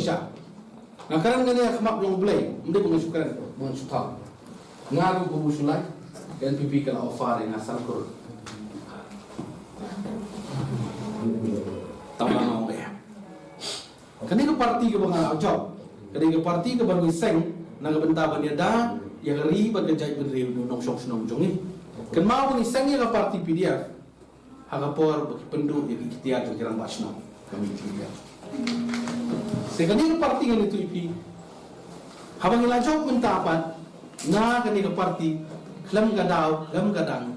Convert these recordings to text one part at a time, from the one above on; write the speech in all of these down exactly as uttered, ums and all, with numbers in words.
Nga kren kane ha khmat jong U Blei, ym dei ba nga shu kren, ba nga shu thaw. Nga ruh kaba shu lai, ka N P P ka la offer ïa nga san klur. Tang ba nga ong ïa. Kane ka parti kaba nga la jop, kane ka parti kaba ngi seng na ka bynta ban ïada ïa ka ri bad ka jaitbynriew, nongshong shnong jong ngi. Kynmaw ba ngi seng ïa ka parti P D F ha ka por ba ki pynduh ïa ki iktiar jong ki rangbah shnong. Ka mih ki iktiar. Te kane ka parti ngan ïathuh ïa phi. Haba ngi la jop mynta pat na kane ka parti, khlem ka daw, khlem ka dang,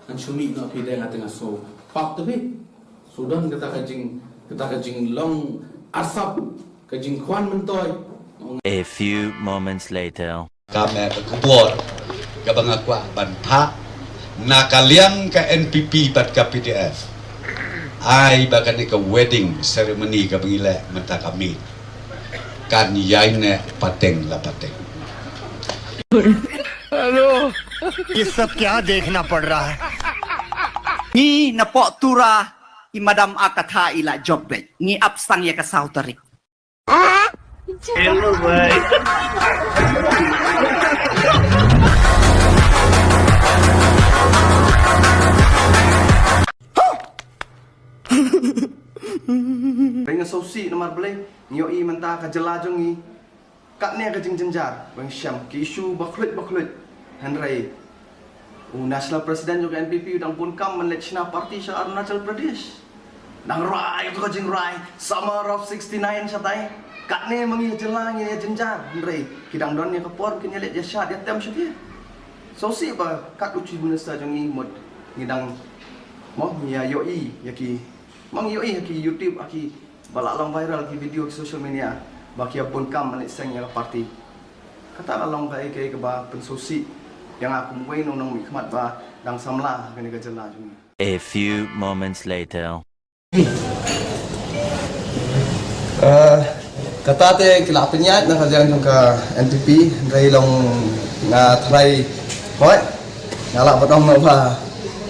ngan shu mih noh phi, dei nga te nga sngew pap te phi. Shu don kata ka jing, kata ka jinglong arsap, ka jingkwah myntoi. A few moments later. Ka mih ka khubor kaba nga kwah ban phah na ka liang ka N P P bad ka P D F. Ai ba kane ka wedding ceremony kaba ngi leh mynta ka miet kan ïaineh pateng la pateng. ये सब क्या देखना पड़ रहा है? Ngi na Pohtura i Madam Agatha i la jop beit. Ngi ap sdang ïa ka saw tarik. Hello, bhai. Pynïasoh sih namar balei ngi ïohi mynta ka jylla jong ngi. Katne ka jingjynjar ba ngi shem ki issue ba khluit ba khluit. Hynrei u National President jong ka N P P u dang bun kam ban leit shna party sha Arunachal Pradesh. Dang rai tu ka jingrai Summer of sixty-nine shatai. Katne ma ngi ha jylla ngi ïa jynjar. Hynrei ki dang don ïa ka por kin ïa leit ïa shad ïa tem shatai. So sih ba kat u Chief Minister jong ngi mut ngi dang mo ngi ïa ïohi ïa ki, ma ngi ïohi ïa ki YouTube ha ki ba la long viral ki video ki social media ba ki ïa bun kam ban leit seng ïa ka party. Kata ka long kaei kaei kaba pynsngewsih ïa nga kum uwei u nongmihkhmat ba dang samla ha kane ka jylla jong ngi. A few moments later. Eh, kata te ki la pynïaid na ka liang jong ka N P P, hynrei long nga tharai hoi. Nga lah ban ong noh ba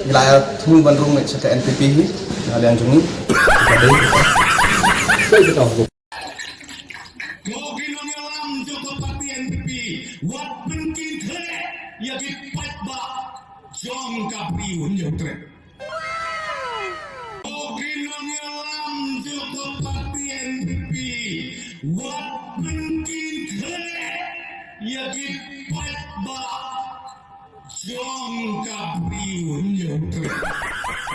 ngi la ïa thmu ban rung beit sha ka N P P hi na liang jong ngi. Ko ki nongïalam jong ka party N P P wat pynkyntheh ïa ki paidbah jong ka Bri u Hynñiewtrep. Ko ki nongïalam jong ka party N P P wat